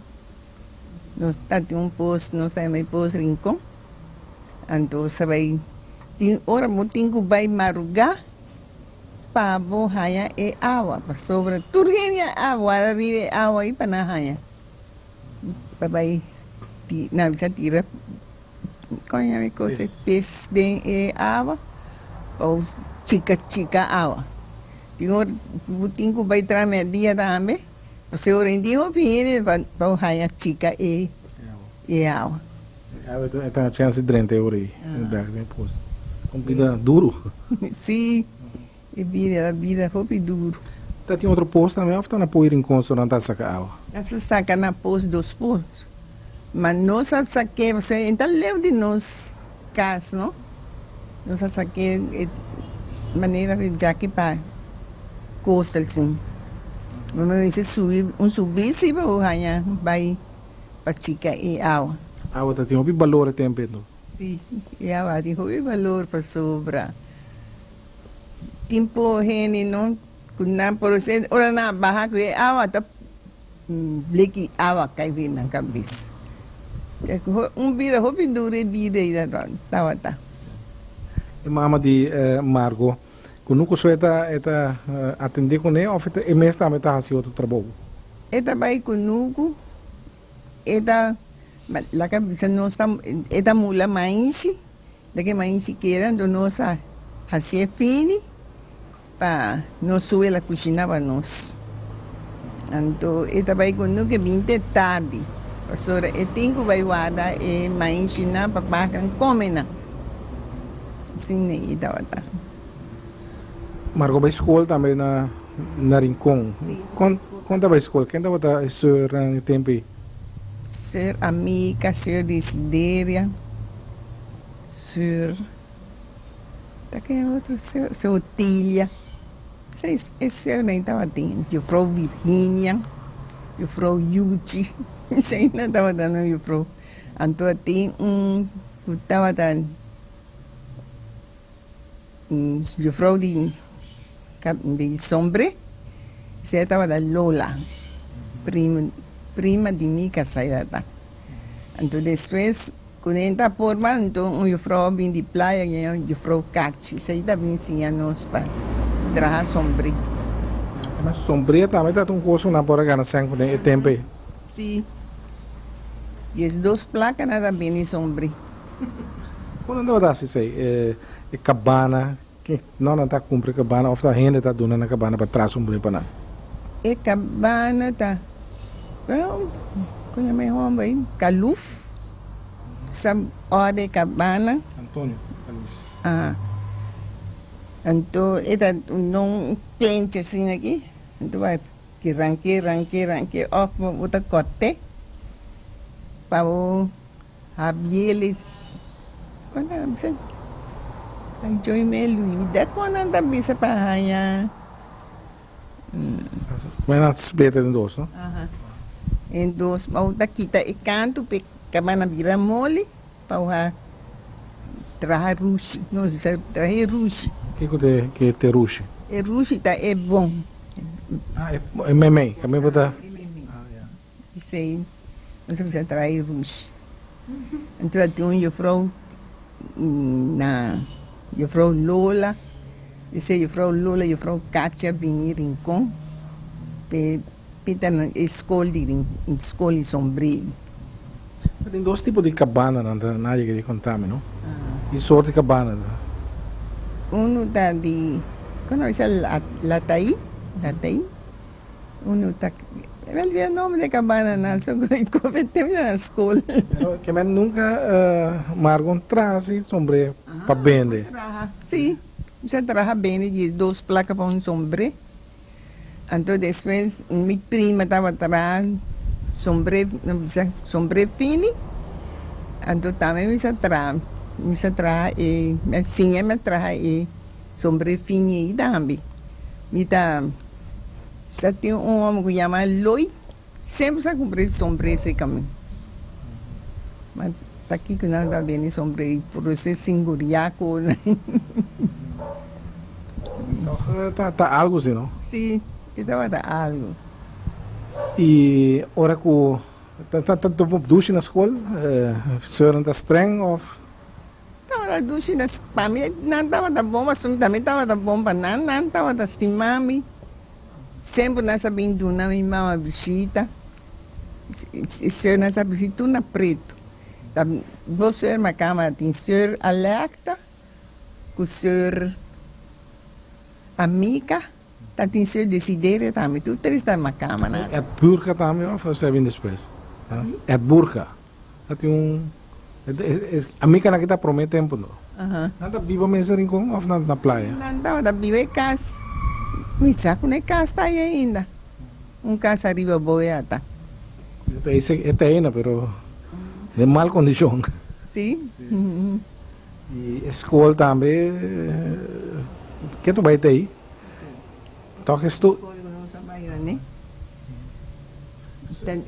Nos ta tin un pos, nos ta yama e Pos Rincon, anto sa bai tin ora bo tin cu bai maruga pa bo haya e awa, pasobra tur hende a wara riba e awa ayi pa nan haya, pa bai nan bisa tira. Kon yama e kos e pes den e awa o chika chika awa. Tin ora bo tin ku bai traha mèrdia tambe pasobra ora tin hopi hende pa bo haña chika e awa. E awa e ta chèns di drenta e ora ei bèk den e pos. Un bida duru. Si, e bida ta bida hopi duru. Ta tin otro pos tambe òf ta na Poi Rincon so nan ta saka awa? Nan sa saka na pos dos pos. Ma nos a sak'é, pasobra e ta leu di nos kas, no? Nos a sak'é e manera di djaki pa Coastal sin. Bo mester subi un subi si pa bo haña bai pa chika e awa. Awa ta tin hopi balor e tempu ei, no? Si, e awa tin hopi balor pasobra tin por hende no ku nan por ora nan a baha ku e awa ta Bleki awa kai den nan kabes. Un bida hopi duru e bida ei tabata. E mama di Margo, ku nuku so e ta e ta atendé kuné òf e mes tambe ta hasi otro trabou? E ta bai ku nuku, e ta laga bisa nos ta e ta mula maishi, de ke maishi keda anto nos a hasié fini. Pa nos suela kushina pa nos. Anto e ta bai ku nuke binte tardi, pasobra e tin ku bai warda e maishinan pa bakan kome nan. Asina e tabata. Marco bai skol tambe na na Rincon. Kon kon ta bai skol? Ken tabata e soeurnan e tempu ei? Soeur Amica, soeur Desideria, soeur. Ta ken otro seu? Seu Otilia. Esei e seunan tabatin. Jufrou Virginia, jufrou Yuchi. Eseinan tabata nan jufrou. Anto a tin un ku tabata jufrou di di Sombre. Esei tabata Lola, prima di mi kasá e ta. Anto despues. Ku den ta forma anto un jufrou a bin di playa y un jufrou Kachi. Esei ta bin siña nos pa traha sombré. Ma sombria tambe ta un kos ku nan por a gana sèn kuné e tempu ei. Sí. 12 plaka nan ta bini sombrí. Kon nan tabata hasi esei? E kabana, ke no nan ta kumpra e kabana òf ta hende ta duna nan kabana pa traha sombrí pa nan? E kabana ta, well, kon yama e hòmber ei? Kaluf sa òrde e kabana. Antonio Kaluf. Aha. Anto e ta un plenchi asina aki, anto bai ki ranke, ranke, ranke òf bo ta kòrt'é pa bo habiel kon nan ta bisa? Ay Joy me luida kon nan ta bisa pa haña. Bueno, nan ta spleta den dos, no? Aha, den dos, pa bo ta kita e kantu p'e kabana bira moli. Pa bo a traha rushi. No si sa traha e rushi. Kiko te ke te rushi? E rushi ta e bon. Ah e meimei. Kaminda bo ta. E meimei. Esei nos a bisa traha e rushi. Anto a tin un jufrou na jufrou Lola. Esei jufrou Lola jufrou Kachi a bini Rincon pe pita na e skol di skol di sombrei. Ta tin dos tipo di cabana nan ta na yega di conta mi no. Ki sort di cabana ta? Uno ta di como nan bisa lataí lataí uno ta mi a olvida e nomber di e cabana nan so cu mi na school. Pero ke men nunca marga un traha si sombre pa bende. Traha si mi sa traha bende 12 placa pa un sombre. Anto despues mi prima tabata traha sombré, no bisa sombré fini, anto tambe mi sa traha, mi sa traha e, mi a siña mi a traha e sombré fini ei tambe. Mi ta sa tin un homber ku yama Loy, semper sa kumpra e sombré serka mi. Ma pakiko nan ta bende sombré ei, por esei sin guriaco. Toch ta ta algo si no? Si, e tabata algo. Y ora cu ta ta ta dushi na school, soeurnan ta streng of? Tabata dushi na pa mi nan tabata bon pasobra mi tambe tabata bon pa nan, nan tabata stima mi. Semper nan sa bin duna mi mama bishita. Soeurnan sa bishita tur na preto. Ta bo soeur Macama tin soeur Alecta. Ku Seur Amica ta tin Seur Desiderio tambe tur tres ta na kama na. Ed Burga tambe of esei bin despues? Ed Burga ta tin un Amica nan ki ta prome tempo no. Nan ta biba mes na Rincon of nan ta na playa? Nan tabata biba e kas mi sa ku na e kas ta ai ainda un kas ariba boe ata. E ta aina pero den mal kondishon. Si. Y e school tambe ke tu bay tey? Toch e stu.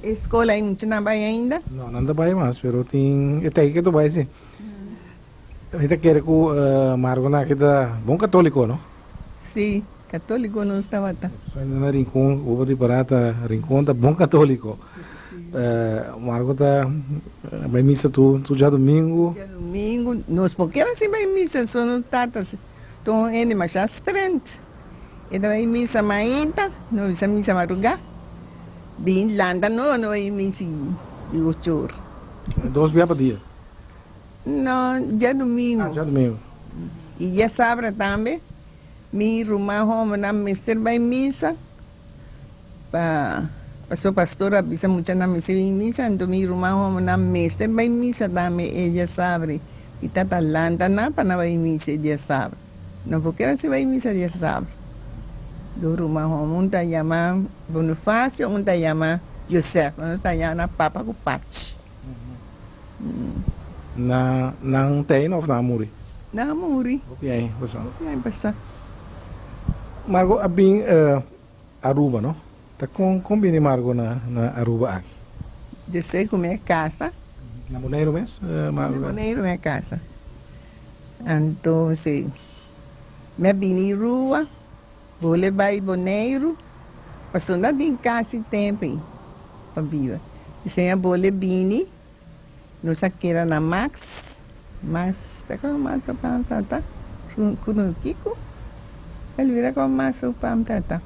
E school ay mucha nan bay ainda? No, nan ta bay mas, pero tin e tey ke tu bay si. Mi ta kere cu Margo nan aki ta bon catolico, no? Si, catolico nos tabata. Soy na Rincon, Hugo di Barata, Rincon ta bon catolico. Marco ta bai misa tur tur djadumingu. Djadumingu nos por keda sin bai misa so nos tata ta un hende masha strent e ta bai misa mainta nos bisa misa maruga bin lanta nos no bai misa di ocho or. Dos bia pa dia? No djadumingu. Ah djadumingu. Y djasabra tambe mi ruman hombernan mester bai misa. Pa paso pastor a bisa muchanan mester bin misa anto mi ruman homonan mester bai misa tambe e dia sabri mi tata lanta nan pa nan bai misa e dia sabri no por keda sin bai misa dia sabri do ruman homo un ta yama Bonifacio un ta yama Josef nos ta yama nan papa ku pachi. Na nan tei of nan a muri? Nan a muri. Hopi aña pasa. Hopi aña pasa. Margo a bin Aruba no? Ta con con bini Margo na na Aruba aki? Despues cu mi a casa. Na Boneiru mes Margo? Na Boneiru mi a casa. Entonces mi a bini Rua, bole bay Boneiru, pasobra no tin casi tempo ey pa biba. Esey a bole bini, nos a keda na Max, Max, ta como Max su pam tata? Cu no kico? El bira como Max su pam tata.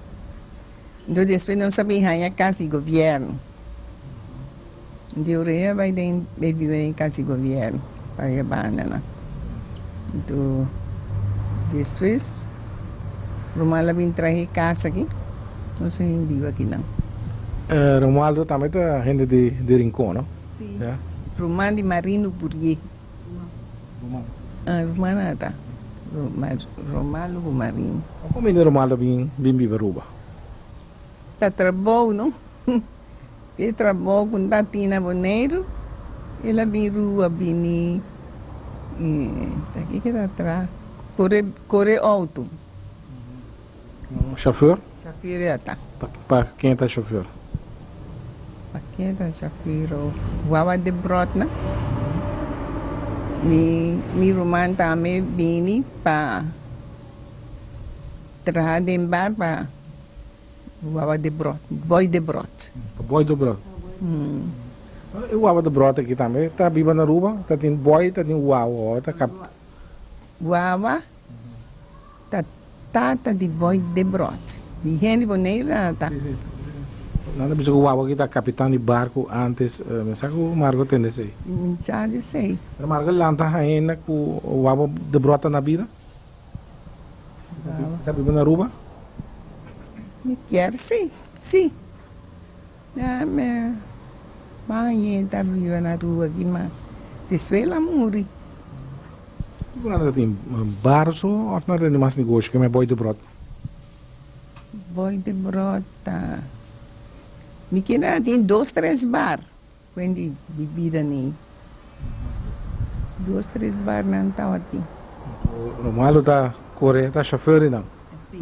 Anto despues nos a bin haña kas di gobièrnu. Di Urea bai den bai biba den kas di gobièrnu pa e bandanan. Anto despues Romualdo a bin traha e kas aki, nos a bin biba akinan. Romualdo tambe ta hende di di Rincon, no? Si. Ruman di Marino Burié. Ruman. Ruman nan ta. Romualdo ku Marino. Kon bini Romualdo bin bin biba Aruba? Ta trabou no. E trabou ku ta tin na Boneiru el a bin rua bini ta kiko ta traha kore kore outo. Chauffeur? Chauffeur ya ta. Pa ken ta chauffeur? Pa ken ta chauffeur o wawa de brotnan. Mi mi ruman tambe bini pa traha den bar pa Wawa de brot, boy de brot. Boy de brot. E wawa de brot aki tambe ta biba na Aruba? Ta tin boy, ta tin wawa, ta kap. Wawa ta tata di boy de brot. Di hende Boneiru nan ta. Si, si. Nan ta bisa ku wawa aki ta kapitan di barku antes. Mi sa ku Margo tende esei. Mi sa di esei. Pero Margo lanta haña ku wawa de brot ta na bida? Ta biba na Aruba? Mi kier si, si. Na me bañe ta biba na Aruba aki ma despues el a muri. Kiko nan ta tin bar so of nan ta tin mas negoshi ke me Boy de Brot? Boy de Brot ta mi kier nan a tin dos tres bar Wen di bibida ni dos tres bar nan tabatin. Romualdo ta kore ta shofeur di nan. Si.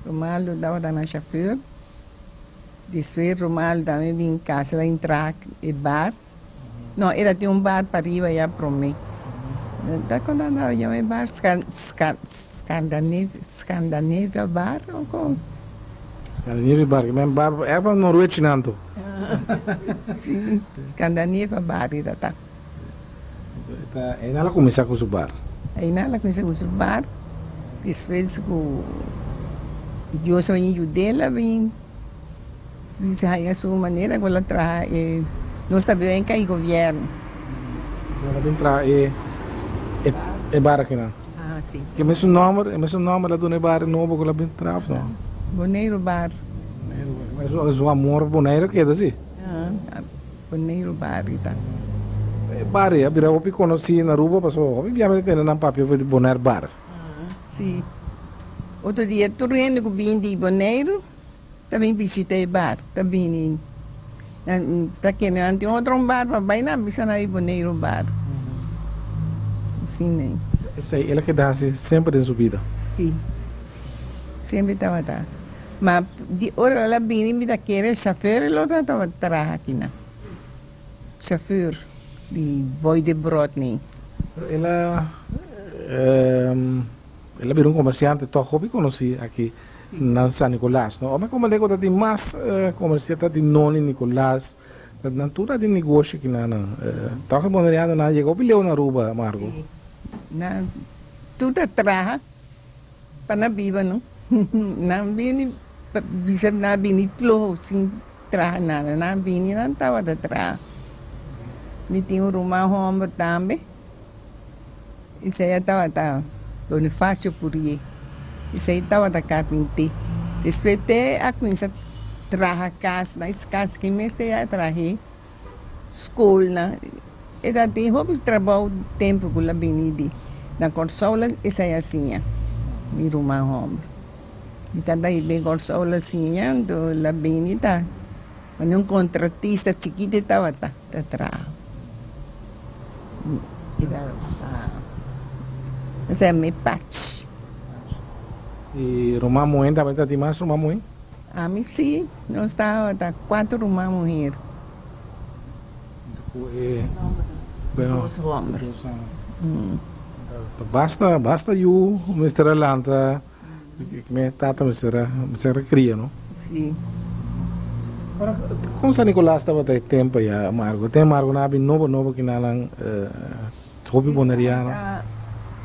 Romualdo tabata nan shofeur. Despues Romualdo tambe bin kasa la entra e bar. No, e ta tin un bar pariba ya prome. Ta kon nan tabata yama e bar? Scandanevia bar o kon? Scandanevia bar, ki men bar e pa Norwechi nan to. Si, Scandanevia bar i ta ta. Ta einan la kuminsá ku su bar. Einan la kuminsá ku su bar, despues ku Dios a bin yud'é la bin bisa haña su manera ku el a traha e nos ta biba en kai gobièrnu. El a bin traha e e bar akinan. Ah, si. Ke mesun nomber, e mesun nomber la duna e bar nobo ku la bin traha of no? Boneiru Bar. Boneiru Bar. Su, su amor pa Boneiru keda si. Ah, Boneiru Bar i ta. E bar ei a bira hopi konosí na Aruba pasobra hopi bia mi ta tende nan papia for di Bonaire Bar. Ah, si. Otro dia tur hende ku bini di Boneiru ta bin bishita e bar, ta bini nan ta kende nan tin otro un bar pa bai nan bisa nan di Boneiru bar. Asina ei. Esei el a keda hasi semper den su bida. Si. Semper tabata. Ma di ora el a bini mi ta kere shafeur el otro tabata traha akinan. Shafeur di Boy de Brotney. El a el a bira un komersiante tòg hopi konosí aki na San Nicolas, no? Ome komende ku ta tin mas komersiante ta tin Noni Nicolas, nan tur ta tin negoshi aki nan. Tòg e bonerianonan a yega hopi leu na Aruba, Margo. Sí, nan tur ta traha pa nan biba, no? Nan bini pa bisa nan bini ploho sin traha nada, nan bini nan tabata traha. Mi tin un ruman hòmber tambe. Esei a tabata Bonifacio Purié. Esei tabata carpinté. Despues te a cuminsa traha casnan. Es cas ki mester a trah'é, scolnan. E ta tin hopi trabou tempo cu la bini di na Corsou la esei a siña mi ruman homber. Mi ta bay den Corsou la siña anto la bini ta mane un contratista chikito e tabata ta traha. Esei mi pach. I ruman muhé tambe ta tin mas ruman muhé? Ami si, nos tabata cuatro ruman muher. Ku e Dos homber. Basta basta yu mester a lanta mi tata mester a mester a cria no. Si. Ora kon San Nicolas tabata e tempo ya Margo? Ten Margo nan a bin nobo nobo kinanan hopi boneriano.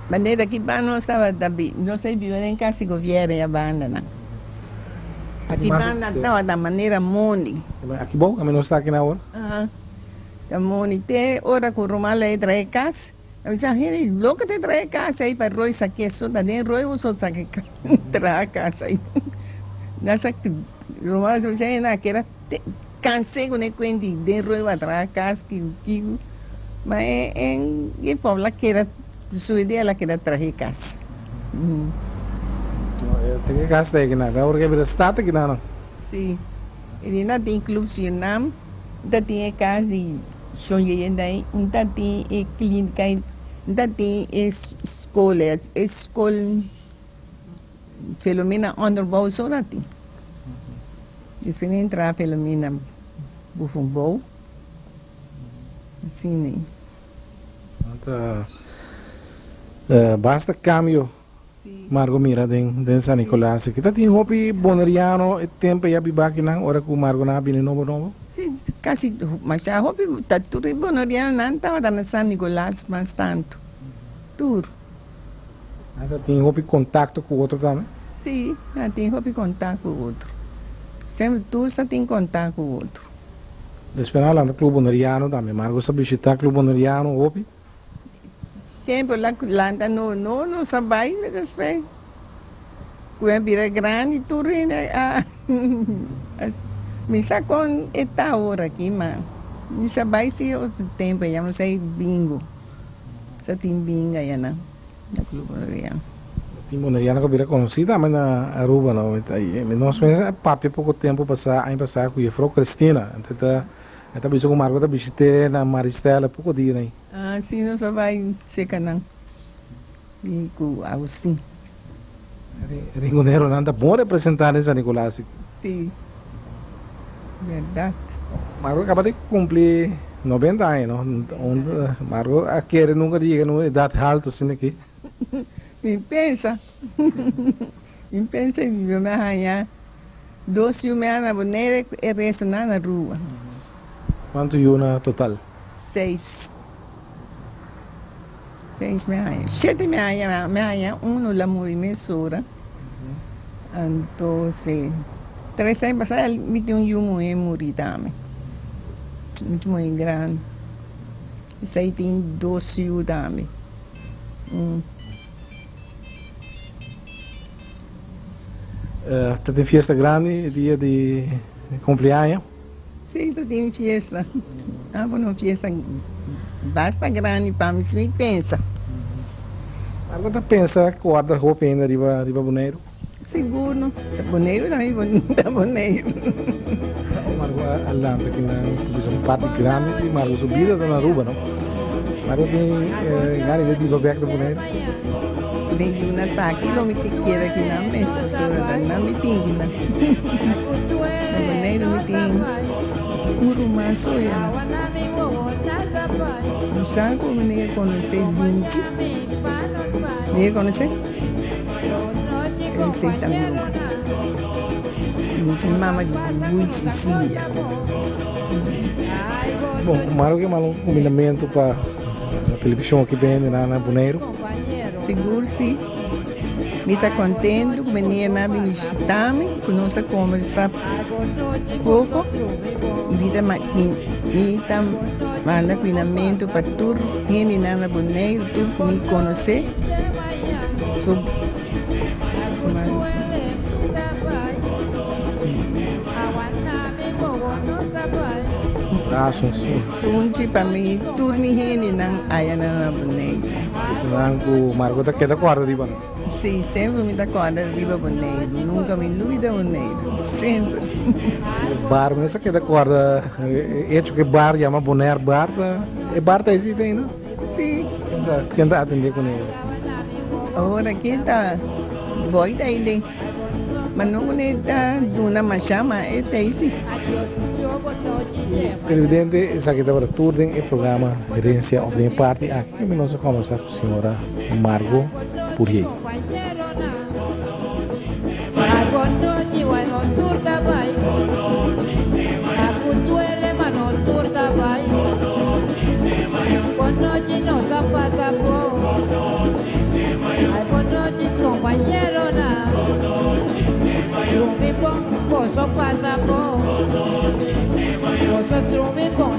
Manera ki ban nos tabata nos a biba den cas di gobierno ya banda nan. Aki banda tabata manera mondi. Aki bou, ami nos ta aki na awor. Aha. Ta mondi te ora ku Romal a trae kas, a bisa, Hende loke ta trae kas ei pa Roy sake so ta den Roy bo so sake traha kas ei. Nan sa Romal a bisa, hende a keda kanse ku ne kuenti den Roy bo a traha kas kiku kiku. Ma e e pòbla keda su idea la keda trahe kas. Tin e kas ta ekinan, ta ora ke bira stad ekinan. Si, e di nan tin Club Surinam, ta tin e kas di Shon Yeyendai, ta tin e klinika, ta tin e skol, e skol Filomena Onderbouw so ta tin. Despues nan entra Filomena Bovenbouw, asina. Ta basta cambio Margo mira den San Nicolas aki. Ta tin hopi Boneriano e tempo ya biba akinan ora cu Margo nan a bini nobo nobo? Si, casi masha hopi ta tur e Bonerianonan tabata na San Nicolas mas tanto, tur. Nan ta tin hopi contacto cu otro tambe? Si, nan tin hopi contacto cu otro. Semper tur sa tin contacto cu otro. Despues nan a lanta Club Boneriano tambe. Margo sa bishita Club Boneriano hopi. Tempo la cu lanta no no nos a bay despues cu a bira grandi tur hende a mi sa con e ta awor aki ma mi sa bay si otro tempo ya nos a bingo sa tin bingo aya nan na Club Boneriano. Tin Boneriano cu a bira conoci tambe na Aruba no nos mes a papia poco tempo pasa aña pasa cu Jefro Cristina ta E ta bisa ku Marco ta bishit'é na Maristela poko dia nei. Ah, si nos a bai seka nan i ku Agustin. Ringoneronan ta bon representá den San Nicolas. Si, bèrdat. Marco a kaba di kumpli 90 aña, no? Marco a kere nunka di yega na un edat haltu asina aki. Mi pensa. Mi pensa i mi a haña dos yu mea na Bonaire ku e resto nan na Aruba. Kuantu yu na total? Seis. Seis mi a haña. Shete mi a haña, mi a haña unu la muri mesora. Anto si tres aña pasá mi tin un yu muhé muri tambe. Muchu muhé grandi. Esei tin dos yu tambe. Un. Ta tin fiesta grandi e dia di cumpleaños? Si, ta tin fiesta. A pone un fiesta basta grandi pa mi, si mi pensa. Algo ta pensa corda hopi ainda riba riba Boneiru? Sigur no. Ta Boneiru ta mi ta Boneiru. Margo a lanta kinan ku bisa un parti grandi di Margo su bida ta na Aruba no. Margo tin gana di biba bek na Boneiru? Den yuna taki lo mi ke keda kinan mes pasobra ta nan mi tin kinan. Na Boneiru mi tin un ruman so ya. No sa ku mi nega konosé Vinchi. Nega konosé? Esei ta mi ruman. Vinchi mama di Bui Cecilia. Bon, Maru ke manda un kumindamentu pa televishon aki bende na Boneiru? Sigur si. Mi ta kontentu ku meneer nan a bini bishita mi, ku nos a kombersá poko i mi ta mi ta manda kuinamentu pa tur hendenan na Boneiru, tur ku mi konosé. So Sunchi pa mi tur mi hendenan aya na Boneiru. Esnan ku Marco ta keda kòrda riba nan. Si, semper mi ta kòrda riba Boneiru. Nunka mi luida Boneiru. Semper. E bar mes ta keda kòrda e echo ku e bar yama Bonaire Bar. E bar ta existe ainda? Si. Ken ta atendé kuné? Awor aki ta boy ta ei den. Ma no kuné ta duna masha ma e ta ei si. Televidente, esaki tabata tur den e programa Herencia of den e parti aki mi nos a kombersa ku señora Margo Purrier. Ta drumi bon.